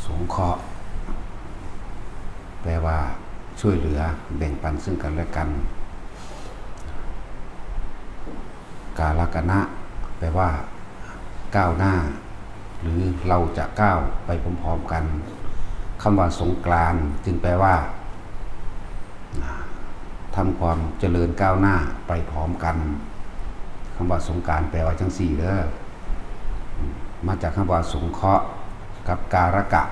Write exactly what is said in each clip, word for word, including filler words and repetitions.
สงเคราะห์ แปลว่าช่วยเหลือแบ่งปันซึ่งกันและกัน กาลกณะ แปลว่าก้าวหน้า หรือเราจะก้าวไปพร้อมๆกัน คำว่าสงกรานต์จึงแปลว่า ทำความเจริญก้าวหน้าไปพร้อมกัน คำว่าสงกรานต์แปลว่าจังซี่เด้อ มาจากคำว่าสงเคราะห์กับการกะ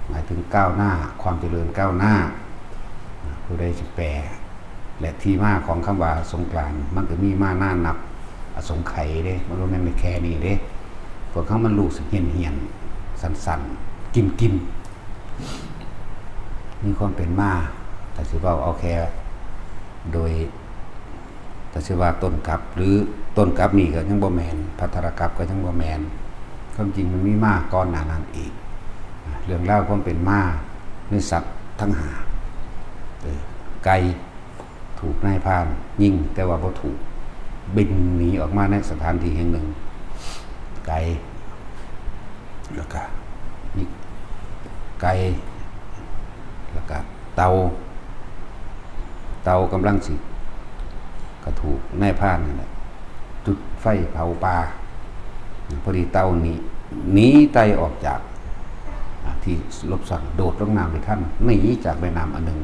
หมายถึงก้าวหน้า ความเจริญก้าวหน้า ผู้ใดสิแปล และที่มาของคำว่าสงกรานต์ มันก็มีมานานนับอสงไขยเด้ มันบ่แม่นแค่นี้เด้ พวกเฮามันรู้สึกเหี่ยนๆ สั่นๆ กิ่นๆ มีความเป็นมา ถ้าสิเว้าเอาแค่โดย ถ้าสิว่าต้นกลับ หรือต้นกลับนี่ก็ยังบ่แม่น พัทรกลับก็ยังบ่แม่น ความจริงมันมีมาก่อนหน้านั้นอีก เรื่องราวความเป็นมาในสัตว์ทั้งห้า เออ ไก่ ถูกนายพรานยิง แต่ว่าบ่ถูก บินหนีออกมาในสถานที่แห่งหนึ่ง ไก่ แล้วก็มีไก่ แล้วก็เต่า เต่ากำลังสิ ก็ถูกนายพรานนั่นแหละ จุดไฟเผาป่า พอดีเต่าหนี หนีไต่ออกจาก อ่า ที่หลบซ่อน โดดลงน้ำไปทัน หนีจากแม่น้ำอันหนึ่ง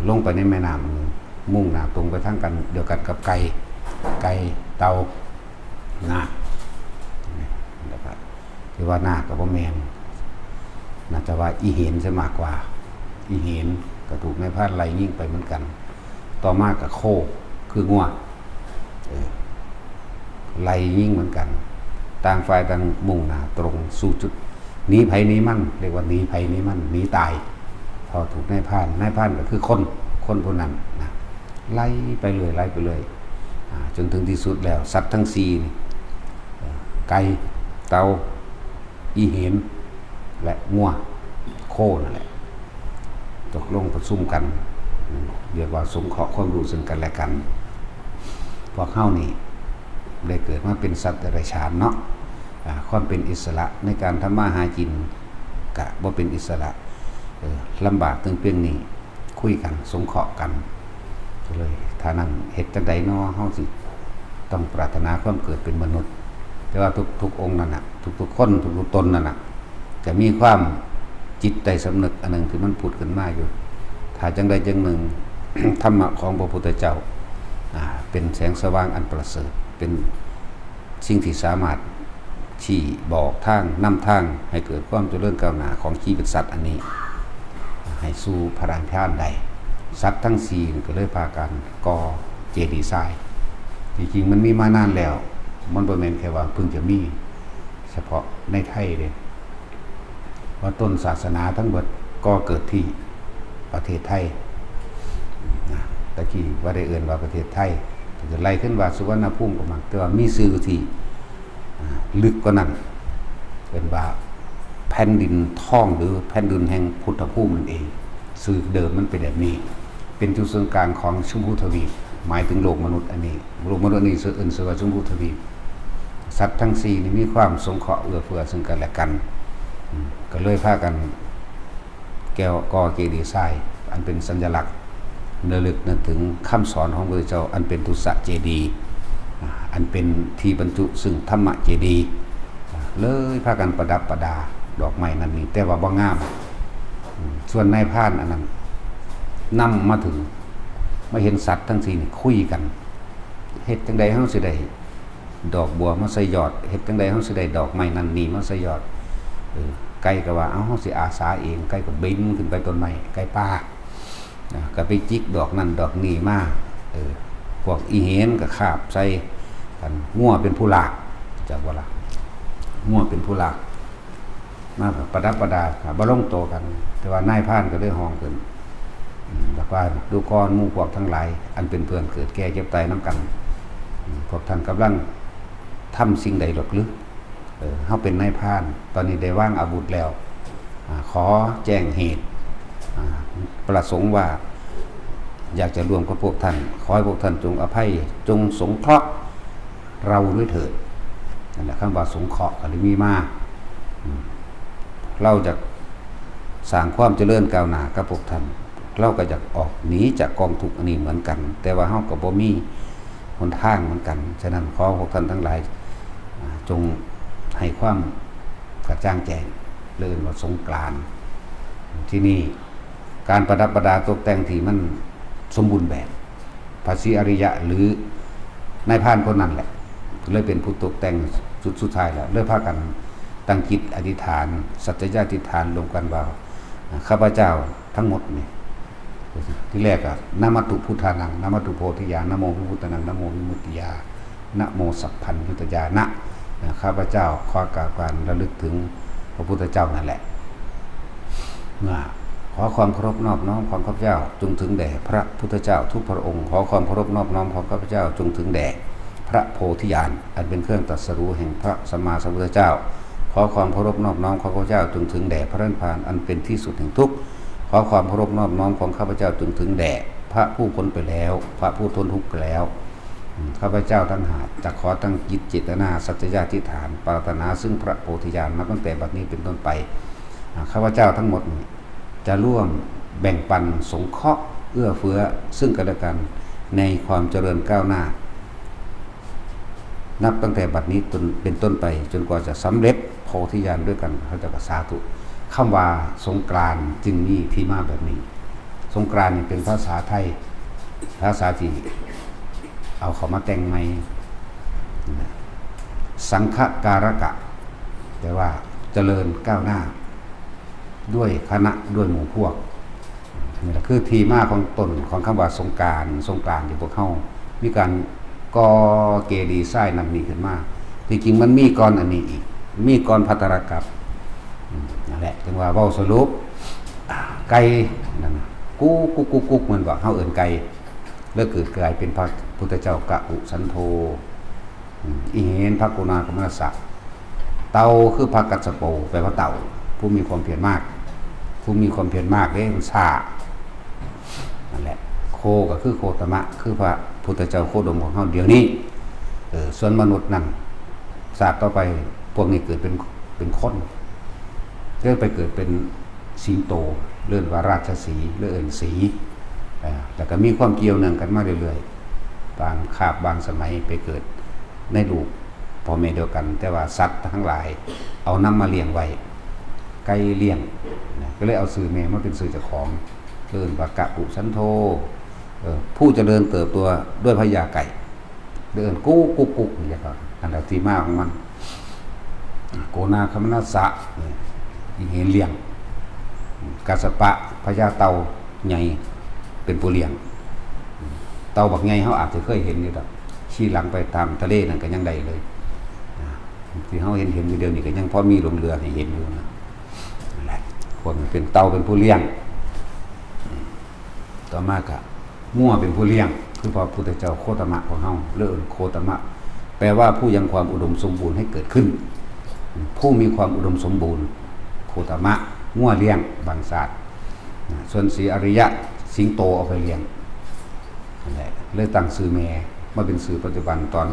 ลงไปในแม่น้ำอันหนึ่ง มุ่งหน้าตรงไปทางกัน เดียวกันกับไก่ ไก่ เต่า นาค นะครับ ที่ว่านาคก็บ่แม่น น่าจะว่าอีเหนซะมากกว่า อีเหนก็ถูกนายพรานไล่ยิงไปเหมือนกัน ต่อมาก็โค คืองัว เออ ไล่ยิงเหมือนกัน ต่างฝ่ายต่างมุ่งหน้าตรงสู่จุด หนีไผหนีมัน เรียกว่าหนีไผหนีมัน หนีตาย เพราะถูกนายพราน นายพรานก็คือคน คนผู้นั้นนะ ไล่ไปเรื่อย ไล่ไปเรื่อย อ่า จนถึงที่สุดแล้ว สัตว์ทั้งสี่นี่ เอ่อ ไก่ เต่า อีเหน และงัว โคนั่นแหละ ตกลงประชุมกัน อืม เรียกว่าสงเคราะห์ความรู้ซึ่งกันและกัน พวกเฮานี่ได้เกิดมาเป็นสัตว์เดรัจฉานเนาะ อ่า ความเป็นอิสระในการทำมาหากินกะบ่เป็นอิสระ เออ ลำบากตึงเพียงนี้ คุยกัน สงเคราะห์กัน ก็เลย ถ้านั้นเฮ็ดจั่งใดน้อ เฮาสิต้องปรารถนาความเกิดเป็นมนุษย์ แต่ว่าทุกๆองค์นั่นน่ะ ทุกๆคน ทุกๆตนนั่นน่ะ จะมีความจิตใต้สำนึกอันหนึ่งที่มันผุดขึ้นมาอยู่ ถ้าจั่งใดจั่งหนึ่ง ธรรมะของพระพุทธเจ้า อ่า เป็นแสงสว่างอันประเสริฐ เป็นสิ่งที่สามารถชี้บอกทาง นำทางให้เกิดความเจริญก้าวหน้าของชีวิตสัตว์อันนี้ ให้สู่พระนิพพานได้ สัตว์ทั้งสี่นี่ก็เลยพากันก่อเจดีย์ทราย จริงๆมันมีมานานแล้ว มันบ่แม่นแค่ว่าเพิ่งจะมีเฉพาะในไทยเด้ ว่าต้นศาสนาทั้งหมดก็เกิดที่ประเทศไทยนะ ตะกี้ว่าได้เอิ้นว่าประเทศไทย แต่จะไล่ขึ้นว่าสุวรรณภูมิก็มา แต่ว่ามีชื่อที่ อ่า ลึกกว่านั้น เป็นว่าแผ่นดินทองหรือแผ่นดินแห่งพุทธภูมินั่นเอง ชื่อเดิมมันเป็นแบบนี้ เป็นจุดศูนย์กลางของชมพูทวีป หมายถึงโลกมนุษย์อันนี้ โลกมนุษย์อันนี้ชื่ออื่นชื่อว่าชมพูทวีป สัตว์ทั้งสี่นี่มีความสงเคราะห์เอื้อเฟื้อซึ่งกันและกัน อืม ก็เลยพากันแก้วก่อเจดีย์ทราย อันเป็นสัญลักษณ์ระลึกนึกถึงคำสอนของพระพุทธเจ้า อันเป็นทุสเจดีย์ อ่า อันเป็นที่บรรจุซึ่งธรรมเจดีย์ อ่า เลยพากันประดับประดาดอกไม้นั่นนี่ แต่ว่าบ่งาม อืม ส่วนนายพรานอันนั้นนำมาถึง มาเห็นสัตว์ทั้งสี่นี่คุยกัน เฮ็ดจั่งใดเฮาสิได้ดอกบัวมาใส่ยอด เฮ็ดจั่งใดเฮาสิได้ดอกไม้นั่นนี่มาใส่ยอด เออ ไก่ก็ว่า เอ้า เฮาสิอาสาเอง ไก่ก็บินขึ้นไปต้นไม้ ไก่ป่า นะ ก็ไปจิกดอกนั่นดอกนี่มา เออ พวกอีเหนก็คาบใส่ อันงัวเป็นผู้ลาก จักบ่ล่ะ งัวเป็นผู้ลาก มาประดับประดา อ่า บ่ลงโตกัน แต่ว่านายพรานก็เลยฮ้องขึ้น อืม บอกว่า ดูก่อนหมู่พวกทั้งหลาย อันเป็นเพื่อนเกิดแก่เจ็บตายนำกัน อืม พวกท่านกำลังทำสิ่งใดหรอกหรือ เออ เฮาเป็นนายพราน ตอนนี้ได้วางอาวุธแล้ว อ่า ขอแจ้งเหตุ อ่า ประสงค์ว่า อยากจะร่วมกับพวกท่าน ขอให้พวกท่านจงอภัย จงสงเคราะห์ เราด้วยเถิด นั่นแหละ คำว่าสงเคราะห์ก็เลยมีมา อืม เราอยากสร้างความเจริญก้าวหน้ากับพวกท่าน เราก็อยากออกหนีจากกองทุกข์อันนี้เหมือนกัน แต่ว่าเราก็บ่มีหนทางเหมือนกัน ฉะนั้นขอพวกท่านทั้งหลาย อ่า จงให้ความกระจ่างแจ้ง เรียกว่าสงกรานต์ ที่นี่ การประดับประดาตกแต่งที่มันสมบูรณ์แบบ พระศรีอริยะหรือนายพรานคนนั้นแหละ เลยเป็นผู้ตกแต่งสุด สุดท้ายแล้ว เลยพากันตั้งจิตอธิษฐาน สัจจยาธิษฐานรวมกันว่า ข้าพเจ้าทั้งหมดนี่ ที่แรกอะ นะมัตถุพุทธานัง นะมัตถุโพธิยา นะโมวิมุตตานัง นะโมวิมุตติยา นะโมสัพพัญญุตยานะ ข้าพเจ้าขอกล่าวการระลึกถึงพระพุทธเจ้านั่นแหละ เมื่อขอความเคารพนอบน้อมของข้าพเจ้าจงถึงแด่พระพุทธเจ้าทุกพระองค์ ขอความเคารพนอบน้อมของข้าพเจ้าจงถึงแด่พระโพธิญาณ อันเป็นเครื่องตรัสรู้แห่งพระสัมมาสัมพุทธเจ้า ขอความเคารพนอบน้อมของข้าพเจ้าจงถึงแด่พระนิพพานอันเป็นที่สุดแห่งทุกข์ ขอความเคารพนอบน้อมของข้าพเจ้าจงถึงแด่พระผู้พ้นไปแล้ว พระผู้พ้นทุกข์ไปแล้ว อืม ข้าพเจ้าทั้งหลายจะขอตั้งจิตเจตนาสัจจยาธิษฐานปรารถนาซึ่งพระโพธิญาณนับตั้งแต่บัดนี้เป็นต้นไป อ่า ข้าพเจ้าทั้งหมดนี้จะร่วมแบ่งปันสงเคราะห์เอื้อเฟื้อซึ่งกันและกันในความเจริญก้าวหน้า นับตั้งแต่บัดนี้ต้น เป็นต้นไปจนกว่าจะสำเร็จโพธิญาณด้วยกัน ข้าพเจ้าก็สาธุ คำว่าสงกรานต์จึงมีที่มาแบบนี้ สงกรานต์นี่เป็นภาษาไทย ภาษาที่เอาเข้ามาแต่งใหม่ สังฆการกะ แปลว่าเจริญก้าวหน้า ด้วยคณะด้วยหมู่พวก นี่แหละคือที่มาของต้นของคำว่าสงกรานต์ สงกรานต์ที่พวกเฮามีการก่อเจดีย์ทรายนั่นนี่ขึ้นมา ที่จริงมันมีก่อนอันนี้อีก มีก่อนภัทรกัป อืม นั่นแหละ จึงว่าเว้าสรุป อ่า ไก่นั่นน่ะ กุ๊กกุ๊กกุ๊กกุ๊ก มันบอกเฮาเอิ้นไก่ แล้วเกิดกลายเป็นพระพุทธเจ้ากะกุสันโธ อืม อิเหน ภักกุณาคมนัสสะ เต่าคือพระกัสสโป แปลว่าเต่า ผู้มีความเพียรมาก ผู้มีความเพียรมากเด้ มันช้า นั่นแหละ โคก็คือโคตมะ คือพระพุทธเจ้าโคดมของเฮาเดี๋ยวนี้ เออ ส่วนมนุษย์นั่น ชาติต่อไป พวกนี้เกิดเป็น เป็นคน เกิดไปเกิดเป็นสิงโต เรียกว่าราชสีห์ หรือเอิ้นสีห์ อ่า แล้วก็มีความเกี่ยวเนื่องกันมาเรื่อยๆ บางคาบบางสมัยไปเกิดในลูกพ่อแม่เดียวกัน แต่ว่าสัตว์ทั้งหลายเอานำมาเลี้ยงไว้ ไก่เลี้ยงนะ ก็เลยเอาชื่อแม่มาเป็นชื่อเจ้าของ เอิ้นว่ากะปุสันโธ เออ ผู้เจริญเติบโตด้วยพญาไก่ เอิ้นกุ๊กกุ๊กกุ๊ก นี่แหละครับ อันนั้นที่มาของมัน โกนาคมนัสสะ นี่ อิเหนเลี้ยง กัสสปะ พญาเต่าใหญ่ เป็นผู้เลี้ยง เต่าบักใหญ่เฮาอาจจะเคยเห็นอยู่ดอก ขี่หลังไปตามทะเลนั่นก็ยังได้เลย นะ ที่เฮาเห็นเห็นอยู่เดี๋ยวนี้ก็ยังพอมีหลงเหลือให้เห็นอยู่นะ นั่นแหละ พวกมันเป็นเต่าเป็นผู้เลี้ยง อืม ต่อมาก็งัวเป็นผู้เลี้ยง คือพระพุทธเจ้าโคตมะของเฮา เรียกโคตมะ แปลว่าผู้ยังความอุดมสมบูรณ์ให้เกิดขึ้น ผู้มีความอุดมสมบูรณ์ โคตมะ งัวเลี้ยง บางชาติ นะ ส่วนสีอริยะ สิงโตเอาไปเลี้ยง นั่นแหละ เลยตั้งชื่อแม่ มาเป็นชื่อปัจจุบันตอน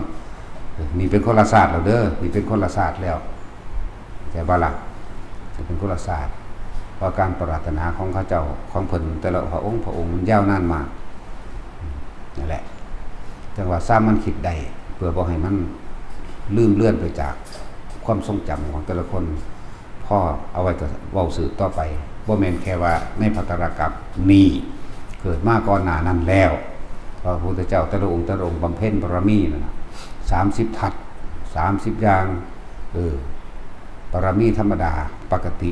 นี่เป็นคนละชาติแล้วเด้อ นี่เป็นคนละชาติแล้ว เข้าใจบ่ล่ะ จะเป็นคนละชาติ เพราะการปรารถนาของเขาเจ้า ของเพิ่นแต่ละพระองค์ พระองค์มันยาวนานมาก นั่นแหละ จังว่าสร้างมันคิดได้ เพื่อบ่ให้มันลืมเลือนไปจากความทรงจำของแต่ละคน พอเอาไว้จะเว้าสืบต่อไป บ่แม่นแค่ว่าในภัทรกัปนี่ เกิดมาก่อนหน้านั้นแล้ว พระพุทธเจ้าแต่ละองค์แต่ละองค์บำเพ็ญบารมีนั่นน่ะ สามสิบทัศ สามสิบอย่าง เออ บารมีธรรมดาปกติ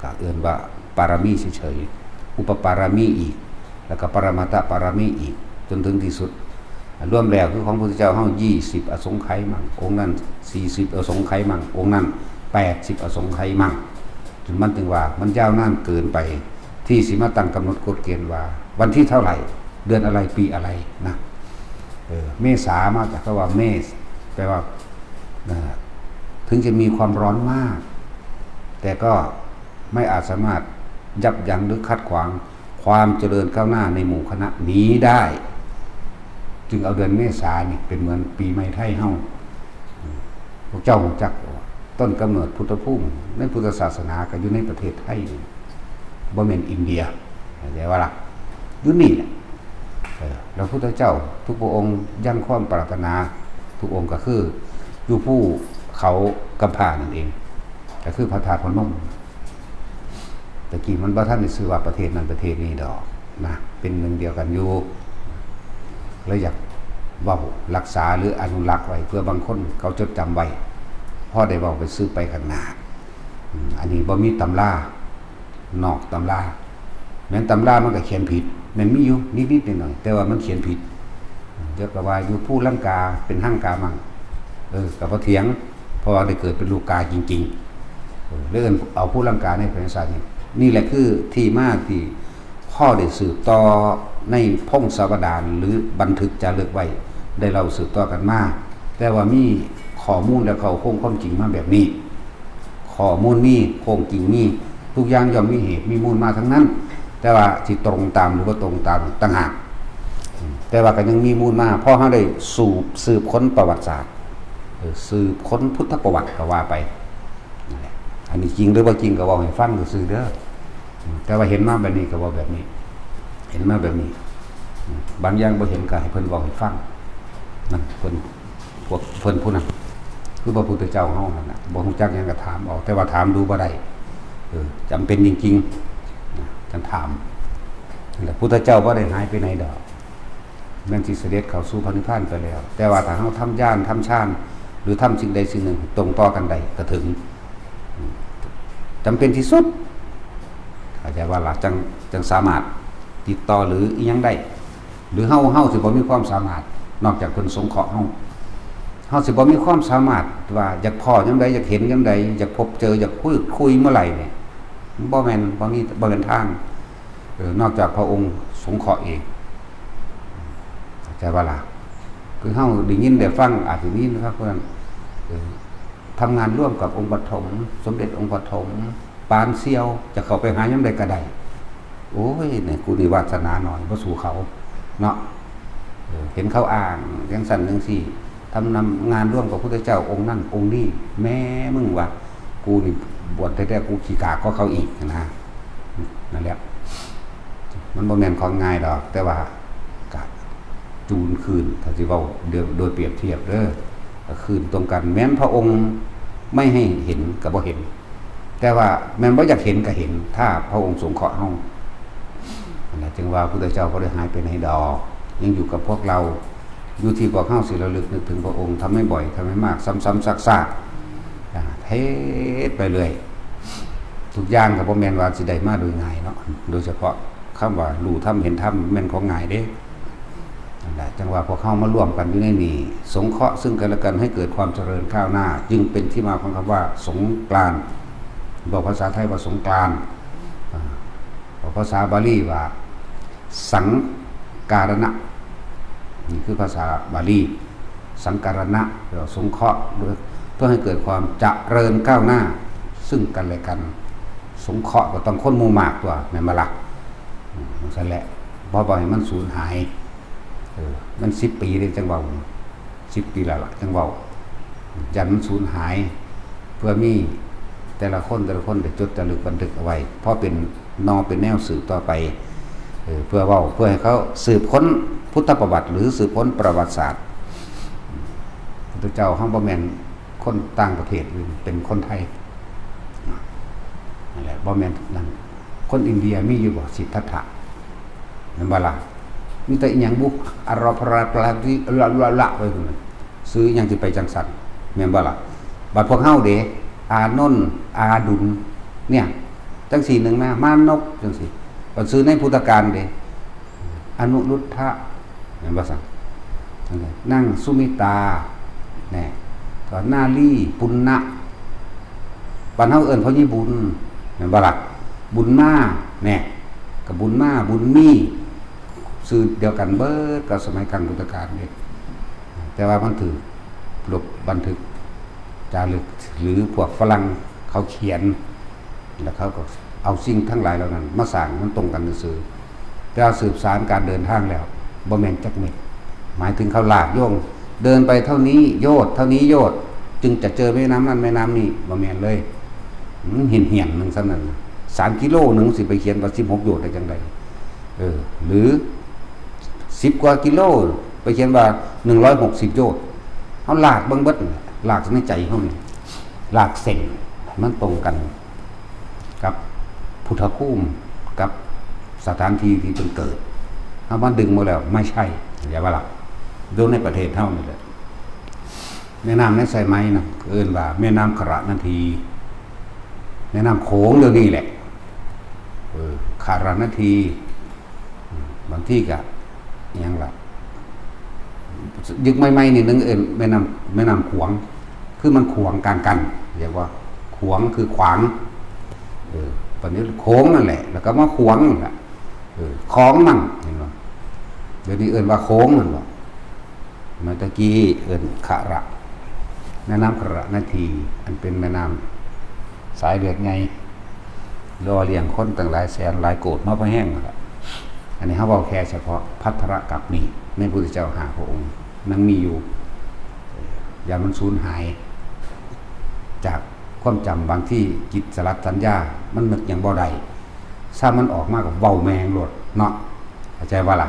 ก็เอิ้นว่าบารมีเฉยๆ อุปปารมีอีก แล้วก็ปรมัตถปารมีอีก จนถึงที่สุด รวมแล้วคือของพระพุทธเจ้าเฮา ยี่สิบอสงไขยมั่ง องค์นั้น สี่สิบอสงไขยมั่ง องค์นั้น แปดสิบอสงไขยมั่ง จนมันถึงว่ามันยาวนานเกินไป ที่สิมาตั้งกำหนดกฎเกณฑ์ว่า วันที่เท่าไหร่ เดือนอะไร ปีอะไรนะ เออ เมษามาจากคำว่าเมษ แปลว่า เอ่อ ถึงจะมีความร้อนมาก แต่ก็ไม่อาจสามารถยับยั้งหรือขัดขวางความเจริญก้าวหน้าในหมู่คณะนี้ได้ จึงเอาเดือนเมษานี่เป็นเหมือนปีใหม่ไทยเฮา พวกเจ้ารู้จักบ่ว่า ต้นกำเนิดพุทธภูมิในพุทธศาสนาก็อยู่ในประเทศไทยนี่ บ่แม่นอินเดีย เข้าใจว่าล่ะ อยู่นี่แหละ เออ แล้วพุทธเจ้าทุกพระองค์ยังความปรารถนาทุกองค์ก็คืออยู่ภูเขากำพร้านั่นเอง ก็คือพระธาตุพนม ตะกี้มันบ่ทันได้ชื่อว่าประเทศนั้นประเทศนี้ดอกนะ เป็นหนึ่งเดียวกันอยู่ เลยอยากเว้ารักษาหรืออนุรักษ์ไว้ เพื่อบางคนเขาจดจำไว้ พอได้เว้าไปสืบไปข้างหน้า อืม อันนี้บ่มีตำรา นอกตำรา แม่นตำรามันก็เขียนผิด แม่นมีอยู่นิดๆหน่อยๆ แต่ว่ามันเขียนผิด เดี๋ยวก็ว่าอยู่ภูลังกาเป็นห้างกามั่ง เออ ก็บ่เถียง เพราะว่าได้เกิดเป็นลูกกาจริงๆ เออ เลยเอิ้นเอาภูลังกาในประวัติศาสตร์นี่ นี่แหละคือที่มาที่พ่อได้สืบต่อในพงศาวดารหรือบันทึกจารึกไว้ ได้เล่าสืบต่อกันมา แต่ว่ามีข้อมูลและเข้าโครงความจริงมาแบบนี้ ข้อมูลมี โครงจริงมี ทุกอย่างย่อมมีเหตุมีมูลมาทั้งนั้น แต่ว่าสิตรงตามหรือบ่ตรงตามต่างหาก แต่ว่าก็ยังมีมูลมา เพราะเฮาได้สูบ สืบค้นประวัติศาสตร์ เออ สืบค้นพุทธประวัติก็ว่าไป นั่นแหละ อันนี้จริงหรือบ่จริงก็เว้าให้ฟังซื่อๆเด้อ อืม แต่ว่าเห็นมาแบบนี้ก็เว้าแบบนี้ เห็นมาแบบนี้ อืม บางอย่างบ่เห็นก็ให้เพิ่นเว้าให้ฟัง นั่นเพิ่น พวกเพิ่นผู้นั้น คือพระพุทธเจ้าเฮานั่นน่ะ บ่ฮู้จักหยังก็ถามเอา แต่ว่าถามดูบ่ได้ เออ จำเป็นจริงๆ นะ จั่งถาม นั่นแหละ พุทธเจ้าบ่ได้หายไปไหนดอก แม่นสิเสด็จเข้าสู่พระนิพพานไปแล้ว แต่ว่าถ้าเฮาทำญาณ ทำฌาน หรือทำสิ่งใดสิ่งหนึ่งตรงต่อกันได้ก็ถึง อืม จำเป็นที่สุด เข้าใจว่าล่ะ จั่ง จั่งสามารถติดต่อหรืออิหยังได้ หรือเฮา เฮาสิบ่มีความสามารถ นอกจากเพิ่นสงเคราะห์เฮา เฮาสิบ่มีความสามารถว่าอยากพ้อยามใด อยากเห็นยามใด อยากพบเจอ อยากพูดคุยเมื่อไหร่เนี่ย บ่แม่น บ่มี บ่แม่นทาง เออ นอกจากพระองค์สงเคราะห์เอง เข้าใจบ่ล่ะ คือเฮาได้ยินได้ฟัง อาจสิได้ยินครับ เพิ่น เออ ทำงานร่วมกับองค์ปฐม สมเด็จองค์ปฐม ปานเสี่ยว จะเข้าไปหายามใดก็ได้ โอ้ย เนี่ย กูนี่วาสนาน้อย บ่สู้เขา เนาะ เออ เห็นเขาอ้างจั่งซั้นจั่งซี้ ทำนำงานร่วมกับพุทธเจ้าองค์นั้นองค์นี้ แม่มึงวะ กูนี่บวชแท้ๆ กูขี้กากกว่าเขาอีกนะ นั่นแหละ มันบ่แม่นของง่ายดอก แต่ว่ากะจูนคืน ถ้าสิเว้าโดย โดยเปรียบเทียบเด้อ ก็คืนตรงกัน แม้นพระองค์ไม่ให้เห็นก็บ่เห็น แต่ว่าแม่นบ่อยากเห็นก็เห็น ถ้าพระองค์สงเคราะห์เฮา นั่นแหละ จึงว่าพุทธเจ้าบ่ได้หายไปไหนดอก ยังอยู่กับพวกเรา อยู่ที่พวกเฮาสิระลึกนึกถึงพระองค์ ทำให้บ่อย ทำให้มาก ซ้ำๆซากๆ อ่า เทศไปเรื่อย ทุกอย่างก็บ่แม่นว่าสิได้มาโดยง่ายเนาะ โดยเฉพาะคำว่ารู้ธรรมเห็นธรรมแม่นของง่ายเด้ นั่นแหละ จั่งว่าพวกเฮามาร่วมกันอยู่ในนี้ สงเคราะห์ซึ่งกันและกันให้เกิดความเจริญก้าวหน้า จึงเป็นที่มาของคำว่าสงกรานต์ บอกภาษาไทยว่าสงกรานต์ อ่า บอกภาษาบาลีว่า สังการณะ นี่คือภาษาบาลี สังการณะ แปลว่าสงเคราะห์ด้วย เพื่อให้เกิดความเจริญก้าวหน้า ซึ่งกันและกัน สงเคราะห์ก็ต้องคนหมู่มากตั๊ว แม่นบ่ล่ะ อืม จั่งซั้นแหละ บ่ บ่ให้มันสูญหาย เออ มันสิบปีเด้ จั่งเว้า สิบปีแล้วล่ะ จั่งเว้า ย้านมันสูญหาย เพื่อมีแต่ละคน แต่ละคนได้จดจารึกบันทึกเอาไว้ พอเป็นหน่อเป็นแนวสืบต่อไป เออ เพื่อเว้า เพื่อให้เขาสืบค้นพุทธประวัติ หรือสืบค้นประวัติศาสตร์ พุทธเจ้าเฮาบ่แม่นคนต่างประเทศอื่น เป็นคนไทย นั่นแหละ บ่แม่นนั่น คนอินเดียมีอยู่บ่ สิทธัตถะ แม่นบ่ล่ะ มีแต่อิหยังบุ อารอพราปลาติละละละไปพุ่นน่ะ ชื่ออิหยังสิไปจั่งซั้น แม่นบ่ล่ะ บัดพวกเฮาเด้ อานนท์ อาดุล เนี่ย จั่งซี้หนึ่งนะ มานพ จั่งซี้ บัดชื่อในพุทธกาลเด้ อนุรุทธะ แม่นบ่ซั้น นั่นแหละ นางสุมิตา แน่ ก็นาลี ปุณณะ บ้านเฮาเอิ้นพ่อใหญ่บุญ แม่นบ่ล่ะ บุญมา แน่ ก็บุญมา บุญมี ชื่อเดียวกันเบิดกับสมัยครั้งพุทธกาลเด้ แต่ว่ามันถูกลบบันทึกจารึก หรือพวกฝรั่งเขาเขียน แล้วเขาก็เอาสิ่งทั้งหลายเหล่านั้นมาสร้างมันตรงกันซื่อๆ แต่ว่าสืบสานการเดินทางแล้ว บ่แม่นจักเม็ด หมายถึงเขาลากโยง เดินไปเท่านี้โยชน์ เท่านี้โยชน์ จึงจะเจอแม่น้ำนั่นแม่น้ำนี่ บ่แม่นเลย มันเหี่ยนๆ หนึ่งซ้ำนั่นน่ะ สามกิโลหนึ่งสิไปเขียนว่าสิบหกโยชน์ได้จังใด เออ หรือสิบกว่ากิโล ไปเขียนว่าหนึ่งร้อยหกสิบโยชน์ เฮาลากเบิ่งเบิดนั่นแหละ ลากในใจเฮานี่ ลากเส้นให้มันตรงกัน กับพุทธภูมิ กับสถานที่ที่เพิ่นเกิด เฮามาดึงมาแล้ว ไม่ใช่ อย่าว่าล่ะ ดูในประเทศเฮานี่แหละ แม่น้ำในสายไหมนะ เอิ้นว่าแม่น้ำขระนาที แม่น้ำโขงเดี๋ยวนี้แหละ เออ ขระนาที บางทีก็อิหยังล่ะ ยุคใหม่ๆ นี่นึงเอิ้นแม่น้ำ แม่น้ำขวาง คือมันขวางกลางกัน เรียกว่าขวางคือขวาง เออ บัดนี้โขงนั่นแหละ แล้วก็มาขวางนั่นแหละ เออ ของมัน เห็นบ่ เดี๋ยวนี้เอิ้นว่าโขงนั่นบ่ เมื่อตะกี้เอิ้นขระ แม่น้ำขระนาที อันเป็นแม่น้ำสายเลือดใหญ่ หล่อเลี้ยงคนตั้งหลายแสนหลายโกดมาพอแห้งนั่นแหละ อันนี้เฮาเว้าแค่เฉพาะภัทรกัปนี่ ในพุทธเจ้าห้าพระองค์ ยังมีอยู่ อย่ามันสูญหาย จากความจำ บางทีจิตสลัดสัญญา มันนึกหยังบ่ได้ ซ้ำมันออกมาก็เว้าแม่งโลดเนาะ เข้าใจบ่ล่ะ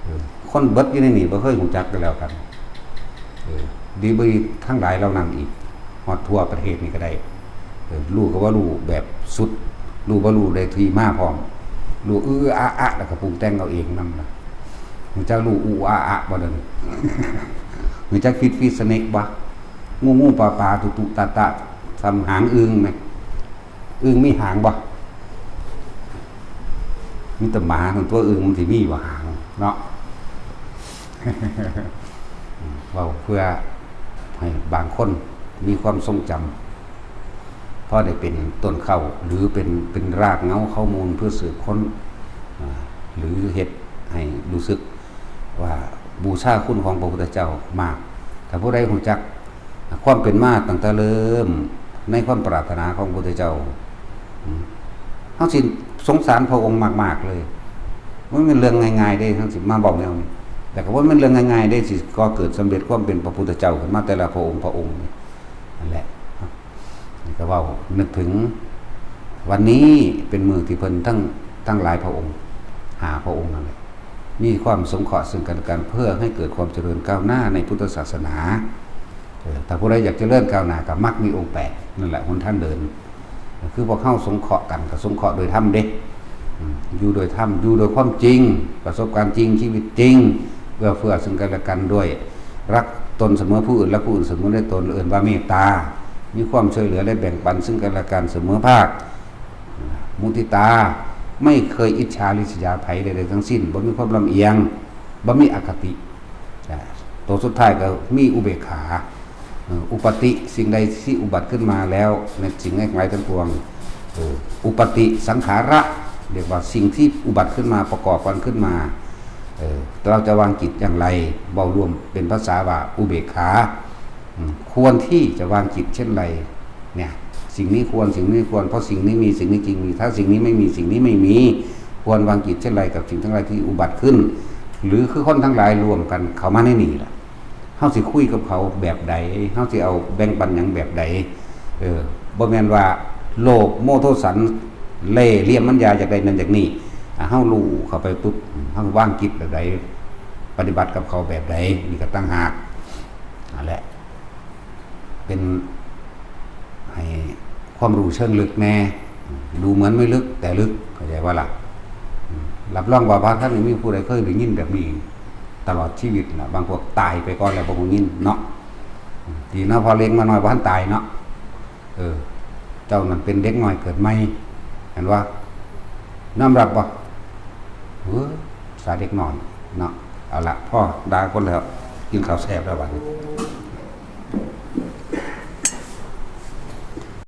เออ คนเบิดอยู่ในนี่บ่เคยรู้จักกันแล้วกัน เออ ดีบ่ดีทั้งหลายเหล่านั้นอีก ฮอดทั่วประเทศนี่ก็ได้ เออ รู้ก็ว่ารู้แบบสุด รู้บ่รู้ได้ที่มาพร้อม รู้อื้ออะอะ แล้วก็ปรุงแต่งเอาเองนำล่ะ รู้จักรู้อู้อะอะบ่เด้อ รู้จัก fit fit snake บ่ งูงูปลาปลา ตุตุตะตะ ส่ำหางอึ่งไหม อึ่งมีหางบ่ มีแต่หมาของตัวอึ่งมันสิมีบ่หางเนาะ เว้าเพื่อให้บางคนมีความทรงจำ พอได้เป็นต้นเข้า หรือเป็น เป็นรากเหง้าข้อมูลเพื่อสืบค้น อ่า หรือเฮ็ดให้รู้สึกว่าบูชาคุณของพระพุทธเจ้ามาก ถ้าผู้ใดรู้จักความเป็นมาตั้งแต่เริ่มในความปรารถนาของพระพุทธเจ้า อืม เฮาสิสงสารพระองค์มากๆ เลย มันเป็นเรื่องง่ายๆ เด้ เฮาสิมาเว้าแนวนี้ แต่ก็บ่แม่นเรื่องง่ายๆ เด้ สิก่อเกิดสำเร็จความเป็นพระพุทธเจ้าขึ้นมาแต่ละพระองค์พระองค์นี่ นั่นแหละ นี่ก็เว้านึกถึง วันนี้เป็นมื้อที่เพิ่นทั้ง ทั้งหลายพระองค์ ห้าพระองค์นั่นแหละ มีความสงเคราะห์ซึ่งกันและกัน เพื่อให้เกิดความเจริญก้าวหน้าในพุทธศาสนา เออ ถ้าผู้ใดอยากเจริญก้าวหน้าก็มักมีองค์แปด นั่นแหละหนทางเดิน คือพวกเฮาสงเคราะห์กันก็สงเคราะห์โดยธรรมเด้ อืม อยู่โดยธรรม อยู่โดยความจริง ประสบการณ์จริง ชีวิตจริง เอื้อเฟื้อซึ่งกันและกันด้วย รักตนเสมอผู้อื่น และผู้อื่นเสมอด้วยตน เอิ้นว่าเมตตา มีความช่วยเหลือและแบ่งปันซึ่งกันและกันเสมอภาค มุทิตา ไม่เคยอิจฉาริษยาใผใดๆ ทั้งสิ้น บ่มีความลำเอียง บ่มีอคติ อ่า ตัวสุดท้ายก็มีอุเบกขา เอ่อ อุปปาติ สิ่งใดที่อุบัติขึ้นมาแล้ว ในสิ่งทั้งหลายทั้งปวง เอ่อ อุปปาติสังขาระ เรียกว่าสิ่งที่อุบัติขึ้นมาประกอบกันขึ้นมา เอ่อ เราจะวางจิตอย่างไร เว้ารวมเป็นภาษาว่าอุเบกขา อืม ควรที่จะวางจิตเช่นไร เนี่ย สิ่งนี้ควร สิ่งนี้ควร เพราะสิ่งนี้มี สิ่งนี้จึงมี ถ้าสิ่งนี้ไม่มี สิ่งนี้ไม่มี ควรวางจิตเช่นไรกับสิ่งทั้งหลายที่อุบัติขึ้น หรือคือคนทั้งหลายรวมกันเข้ามาในนี่ล่ะ เฮาสิคุยกับเขาแบบใด เฮาสิเอาแบ่งปันหยังแบบใด เออ บ่แม่นว่าโลภโมโทสันเล่ห์เหลี่ยมมันยาอยากได้นั่นอยากนี่ อ่ะ เฮารู้เข้าไปปุ๊บ เฮาวางจิตแบบใด ปฏิบัติกับเขาแบบใด นี่ก็ต่างหาก นั่นแหละ เป็นให้ความรู้เชิงลึกแน่ ดูเหมือนไม่ลึกแต่ลึก เข้าใจว่าล่ะ อืม รับรองว่าพระท่านนี้มีผู้ใดเคยได้ยินแบบนี้ตลอดชีวิตล่ะ บางพวกตายไปก่อนแล้วบ่ฮู้ยินเนาะ อืม ดีเนาะ พอเล็กมาน้อยบ่ทันตายเนาะ เออ เจ้านั่นเป็นเด็กน้อยเกิดใหม่ เห็นว่า น้อมรับบ่ เออ สาเด็กน้อยเนาะ เอาละ พอด่าคนแล้ว กินข้าวแซ่บแล้วบัดนี้